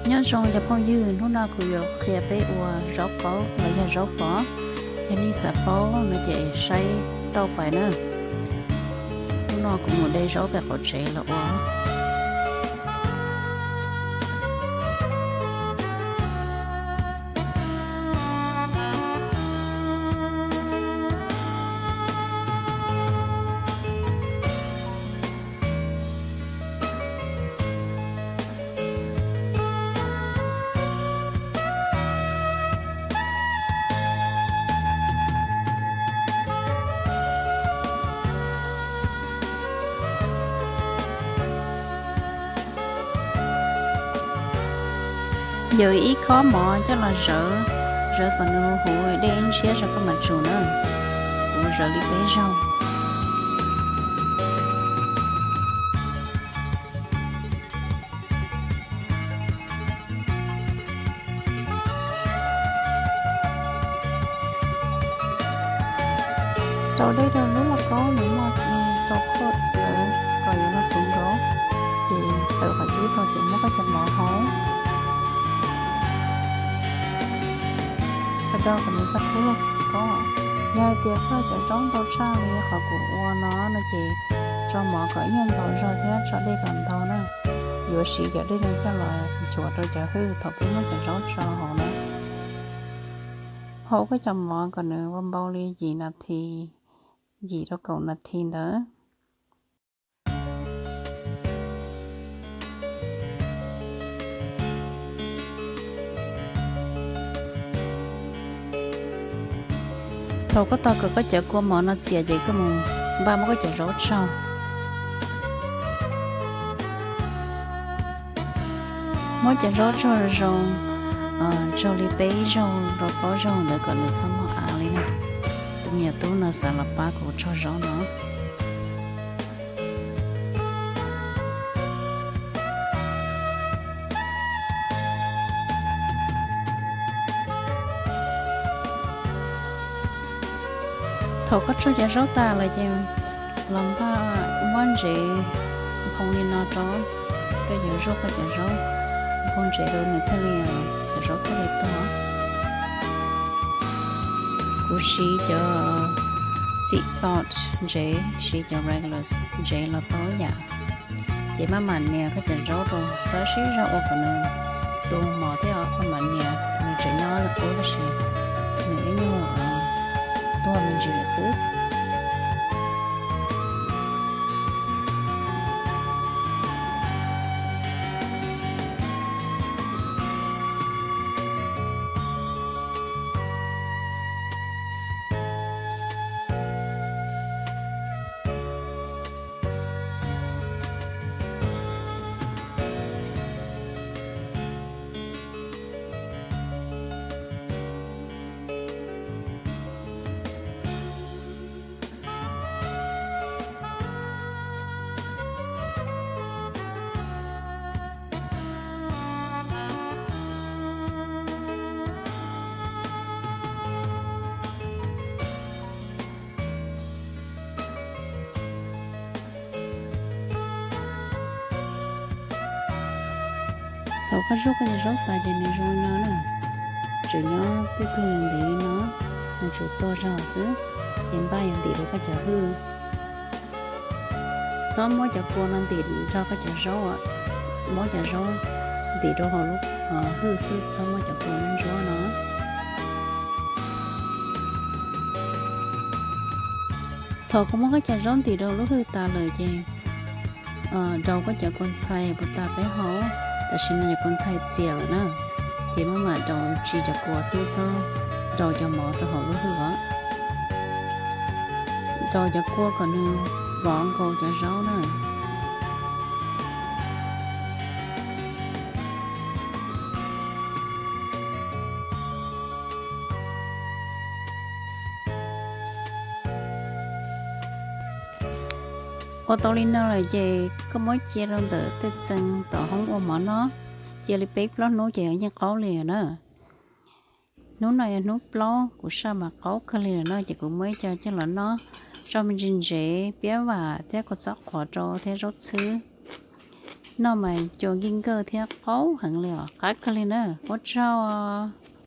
Nyob zoo cov phooj ywg, hnub no kuv yuav qhia peb ua zaub qaub los yog zaub pov. Yog nej xav paub no ces saib tau pais na. Hnub no kuv mus de zaub pem qaum tsev los ua. Yog ib khob mov coj los zawv, zawv kom nws huv huv dej ntshiab rau koj mam tsum na. Kuv zawv li peb zaug. Rau dej rau lub lauj kaub nws muaj rau coats ntawd kom yuav luag puv nkaus, ces tawm qhov cub rau ces muab koj cov mov hau. Koj do kom nws txhob kub lauj kaub. Yog hais tias koj cov zaub ntau tshaj li qhov kuv ua no no ces tso mov kom ib nyuag ntau zog thiab tso dej kom ntau na. Yuav siv cov dej no coj los nchuav rau cov hwj thaum peb muab cov zaub tso hauv na. Hau koj cov mov kom nws ua npau li yim nas this, yim rau kaum nas this ntawd. Thaum koj tau kom koj cov kua mov no txias ces koj mus npaj muab koj cov zaub tsaug. Muab cov zaub tsaug zoo, tsaug li peb zaug rau plaub zaug ntawd kom nws txhob muaj av li na. Tus me nyuam tub no xav los pab kuv tsaug zaub no. Thaum koj tsaug cov zaub tas lawm ces los npaj muab ntsev nphoo li no rau, koj yuav zuaj koj cov zaub nphoo ntsev rau nws thiaj li, cov zaub thiaj li tuag. Kuv siv cov sea salt ntsev, siv cov regular ntsev los tau ib yam. Ces maj mam nias koj cov zaub rau, txhob sib zog ua kom nws tu mos thiab, maj mam nias, nws tseem nyob li qub tab sis nws ib nyuag tuag me ntsis lawm xwb. Thaum koj zuaj koj cov zaub tas ces nws zoo li no na, tseem nyob twj tug ntiv li no, nws tsuas tuag zog xwb, ces npaj yuav ntim rau koj cov hwj. Txhob muab cov kua no ntim nrog koj cov zaub, muab cov zaub ntim rau hauv lub hwj xwb, txhob muab cov kua ntsuab no. Thaum koj muab koj cov zaub ntim rau lub hwj tas lawm ces rau koj cov kua ntxhais puas tas peb hau. Tam sim no cov kua ntxhais txias lawm na, ces maj mam rau tsis cov kua xwb, txhob rau cov mov rau hauv lub hwj os. Rau cov kua kom nws vov nkaus cov zaub na. Ua tau li no lawm ces koj muab cia rau ntawm tej txee tom hoob ua mov noj, cia li peb plaub hnub ces yeej qaub li na. Hnub no yog hnub plaub, kuv saj mas qaub kawg li lawm no ces kuv muab ib co coj los noj, tso me ntsis ntsev, piab vam thiab kua txob qhuav rau thiab zaub txhwb. Noj mas cua nkig nkawj thiab qaub heev li os, qab kawg li na, ua tsaug os.